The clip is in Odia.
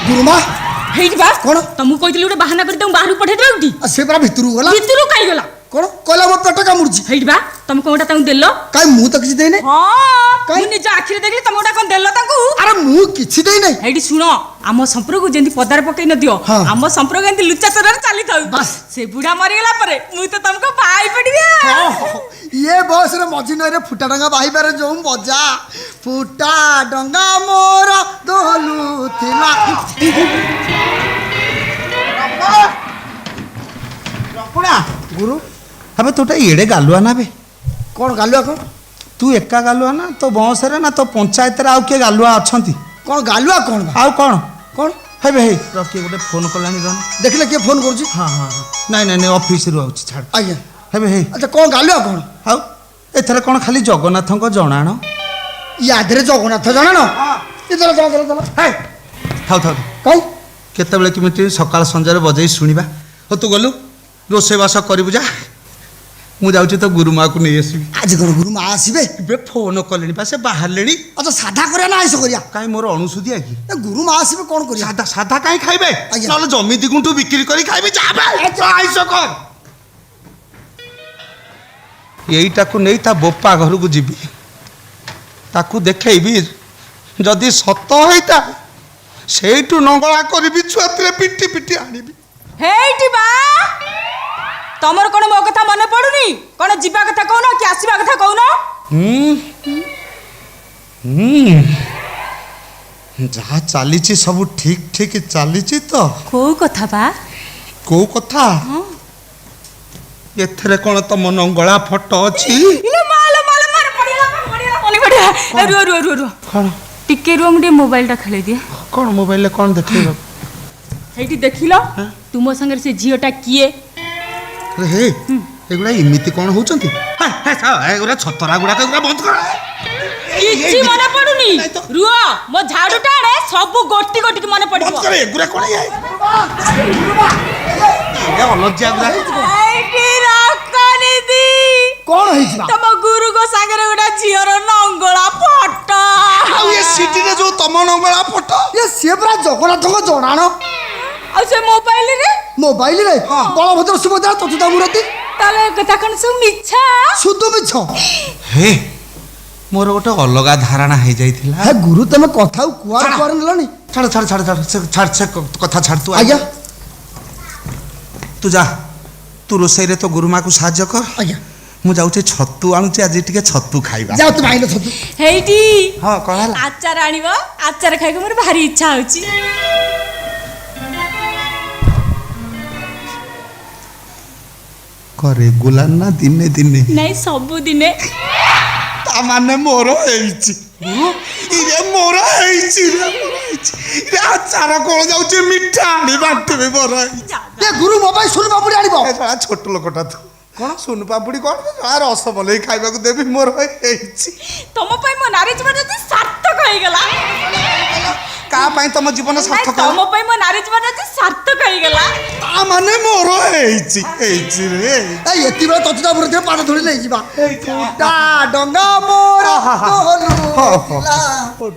ଗୁରୁମା। ହେଇଟି ବା। କଣ? ତମକୁ କହିଥିଲି ଗୋଟେ ବାହାନା କରି ତାଙ୍କୁ ବାହାରକୁ ପଠେଇ ଦେବା କି? ସେ ପରା ଭିତରକୁ ଗଲା। ଭିତରକୁ କାଇଁ ଗଲା? କଣ କହିଲା? ମୋ ପେଟ କାମୁଡୁଛି। ହେଇଟି ବା, ତମେ କଣଟା ତାଙ୍କୁ ଦେଲ? କାଇଁ, ମୁଁ ତ କିଛି ଦେଇନି। ହଁ। କାଇଁ? ମୁଁ ନିଜ ଆଖିରେ ଦେଖିଲି, ତମେ ଗୋଟା କଣ ଦେଲ ତାଙ୍କୁ। ଆରେ, ମୁଁ କିଛି ଦେଇନାହିଁ। ହେଇଠି ଶୁଣ, ଆମ ସମ୍ପର୍କକୁ ଯେମିତି ପଦାରେ ପକେଇ ନଦିଅ। ହଁ। ଆମ ସମ୍ପର୍କ ଏମିତି ଲୁଚା ଚୋରାରେ ଚାଲିଥାଉ। ବାସ୍। ସେ ବୁଢା ମରିଗଲା ପରେ ମୁଁ ତ ତମକୁ ବାହା ପଡିବି। ହଁ, ହଁ। ଇଏ ବୟସରେ ମଝି ନଈରେ ଫୁଟା ଡଙ୍ଗା ବାହିବାରେ ଯୋଉ ମଜା, ଫୁଟା ଡଙ୍ଗା ମୋର ଦୋହଲୁଥିଲା। ରକୁଣା। ଗୁରୁ। ଆବେ, ତୋଟା ଏଡ଼େ ଗାଲୁଆ ନା ବେ? କଣ ଗାଲୁଆ କଣ? ତୁ ଏକା ଗାଲୁଆ ନା ତୋ ବଂଶରେ ନା ତୋ ପଞ୍ଚାୟତରେ ଆଉ କିଏ ଗାଲୁଆ ଅଛନ୍ତି? କଣ ଗାଲୁଆ କଣ ବା? ଆଉ କଣ? କଣ? ହେବେ ହେଇ ର, କିଏ ଗୋଟେ ଫୋନ କଲାଣି, ରହ। ଦେଖିଲେ କିଏ ଫୋନ କରୁଛି? ହଁ, ନାଇଁ ନାଇଁ ନାଇଁ, ଅଫିସରୁ ଆଉଛି, ଛାଡ଼। ଆଜ୍ଞା। ହେବେ ହେଇ। ଆଚ୍ଛା, କଣ ଗାଲୁଆ କଣ? ଆଉ ଏଥର କ'ଣ ଖାଲି ଜଗନ୍ନାଥଙ୍କ ଜଣାଣ? ୟା ଦେହରେ ଜଗନ୍ନାଥ ଜଣାଣ? ଏ ଚାଲ ଚାଲ ଚାଲ ଚାଲ। ହେ, ଥାଉ ଥାଉ। କାଇଁ? କେତେବେଳେ କେମିତି ସକାଳ ସଞ୍ଜରେ ବଜେଇ ଶୁଣିବା। ହଉ, ତୁ ଗଲୁ ରୋଷେଇବାସ କରିବୁ, ଯା। ମୁଁ ଯାଉଛି ତ ଗୁରୁମାକୁ ନେଇ ଆସିବି। ଆଜି କଣ ଗୁରୁ ମା ଆସିବେ? ଏବେ ଫୋନ କଲେଣି ବା, ସେ ବାହାରିଲେଣି। ଆଚ୍ଛା, ସାଧା କରିବା ନା ଆଇଁଷ କରିବା? କାଇଁ, ମୋର ଅଣୁସୁଦିଆ କି? ଏ ଗୁରୁ ମା ଆସିବେ, କଣ କରିବା? ସାଧା ସାଧା କାହିଁ ଖାଇବେ? ଆଜ୍ଞା। ନହେଲେ ଜମି ଦିଗୁଣ୍ଠୁ ବିକ୍ରି କରି ଖାଇବେ। ଯା ବେ, ଆଇଁଷ କର। ଏଇଟାକୁ ନେଇ ତା ବୋପା ଘରକୁ ଯିବି, ତାକୁ ଦେଖେଇବି। ଯଦି ସତ ହେଇଥାଏ, ସେଇଠୁ ନଙ୍ଗଳା କରିବି, ଛୁଆଥିରେ ପିଟି ପିଟି ଆଣିବି। ହେଇଟି ବା, ତମର କଣ ମୋ କଥା ମନେ ପଡୁନି? କଣ ଯିବା କଥା କହୁନ କି ଆସିବା କଥା କହୁନ? ହୁଁ ହୁଁ, ଯାହା ଚାଲିଛି ସବୁ ଠିକ ଠିକ ଚାଲିଛି ତ? କୋଉ କଥା ବା? କୋଉ କଥା? ଏଥିରେ କଣ ତମ ନଙ୍ଗଳା ଫଟୋ ଅଛି? ଇଲୋ ମାଲୋ ମାଲୋ, ମୋର ପଡିଗଲା, ମୋର ପଡିଗଲା, ମନେ ପଡିଗଲା। ଏ ରୁହ ରୁହ ରୁହ ରୁହ। କଣ? ଟିକେ ରୁହ, ମୁଁ ଟିକେ ମୋବାଇଲଟା ଖେଳେଇ ଦିଏ। କଣ ମୋବାଇଲରେ କଣ ଦେଖେଇବ? ସେଇଠି ଦେଖିଲ, ତୁମ ସାଙ୍ଗରେ ସେ ଝିଅଟା କିଏ? ଆରେ ହେ, ଏଗୁଡ଼ା ଏମିତି କଣ ହଉଛନ୍ତି? ହେ, ହେ, ଏଗୁଡ଼ା ଛତରା ଗୁଡ଼ାକ, ଏଗୁଡ଼ା ବନ୍ଦ କର। କିଛି ମନେ ପଡୁନି? ନାଇଁ ତ। ରୁହ, ମୋ ଝାଡୁଟା ଆଡେ ସବୁ ଗୋଟି ଗୋଟିକି ମନେ ପଡିବ। ବନ୍ଦ କର ଏଗୁଡ଼ା। କଣ ଇଏ? ଏ ଅଲଜ୍ୟା ଗୁଡ଼ା। ଏଇଠି ରଖନିଦି। କଣ ହେଇଛି ବା? ତମ ଗୁରୁଙ୍କ ସାଙ୍ଗରେ ଗୋଟେ ଝିଅର ନଙ୍ଗଳା ଫଟୋ। ଆଉ ଏ ସିଟିରେ ଯୋଉ ତମ ନଙ୍ଗଳା ଫଟୋ? ଏ ସିଏ ପରା ଜଗନ୍ନାଥଙ୍କ ଜଣାଣ। ଆଉ ସେ ମୋବାଇଲରେ? ମୋବାଇଲରେ ହଁ। ବଳଭଦ୍ର, ସୁଭଦ୍ରା, ଚତୁର୍ଦ୍ଧା ମୂର୍ତ୍ତି। ତାହେଲେ ଏ କଥା କଣ ସବୁ ମିଛ? ଶୁଦ୍ଧ ମିଛ। ହେ, ମୋର ଗୋଟେ ଅଲଗା ଧାରଣା ହେଇଯାଇଥିଲା। ହେ ଗୁରୁ, ତମେ କଥାକୁ କୁଆଡେ ଛାଡ଼। କୁଆଡେ ନେଲଣି। ଛାଡ଼ ଛାଡ଼ ଛାଡ଼ ଛାଡ଼, ସେ ଛାଡ଼, ସେ କଥା ଛାଡ଼ ତୁ। ଆଜ୍ଞା। ତୁ ଯା, ତୁ ରୋଷେଇରେ ତୋ ଗୁରୁମାକୁ ସାହାଯ୍ୟ କର। ଆଜ୍ଞା। ମୁଁ ଯାଉଛି ଛତୁ ଆଣୁଛି, ଆଜି ଟିକେ ଛତୁ ଖାଇବା। ଯାଅ, ତୁମେ ଆଇଲ ଛତୁ। ହେଇଟି। ହଁ, କଣ ହେଲା? ଆଚାର ଆଣିବ, ଆଚାର ଖାଇବାକୁ ମୋର ଭାରି ଇଚ୍ଛା ହଉଛି। ରେଗୁଲାର ନା ଦିନେ ଦିନେ? ନାଇଁ, ସବୁଦିନେ। ତା ମାନେ ମୋର ହେଇଛି ଇରେ, ମୋର ହେଇଛି ରେ, ମୋର ହେଇଛି ରେ। ଆଚାର କଣ, ଯାଉଛି ମିଠା ଆଣି ବାଣ୍ଟିବି, ମୋର ହେଇଛି। ଏ ଗୁରୁ, ମୋ ପାଇଁ ସୁନ ପାପୁଡ଼ି ଆଣିବ। ଏ ଶଳା ଛୋଟ ଲୋକଟା ତୁ। କଣ ସୁନ ପାପୁଡ଼ି କଣ, ଶଳା ରସ ମଲେଇ ଖାଇବାକୁ ଦେବି। ମୋର ହେଇଛି। ତମ ପାଇଁ ମୋ ନାରୀ ଜୀବନ ଯଦି ସାର୍ଥକ ହେଇଗଲା। କାହା ପାଇଁ ତମ ଜୀବନ ନାଇଁ, ସାର୍ଥକ ତମ ହେଲା? ପାଇଁ ମୋ ନାରୀ ଜୀବନ ଆଜି ସାର୍ଥକ ହେଇଗଲା। ତା ମାନେ ମୋର ହେଇଛି, ହେଇଛି ରେ। ଏଇ ଏତିକି ବେଳେ ଚତୁର୍ଦ୍ଧା ମୂର୍ତ୍ତି ପାଦ ଧୂଳି ନେଇଯିବା। ଫୁଟା ଡଙ୍ଗା ମୋର ଆହା। ଦୋହଲୁଥିଲା। ହଁ।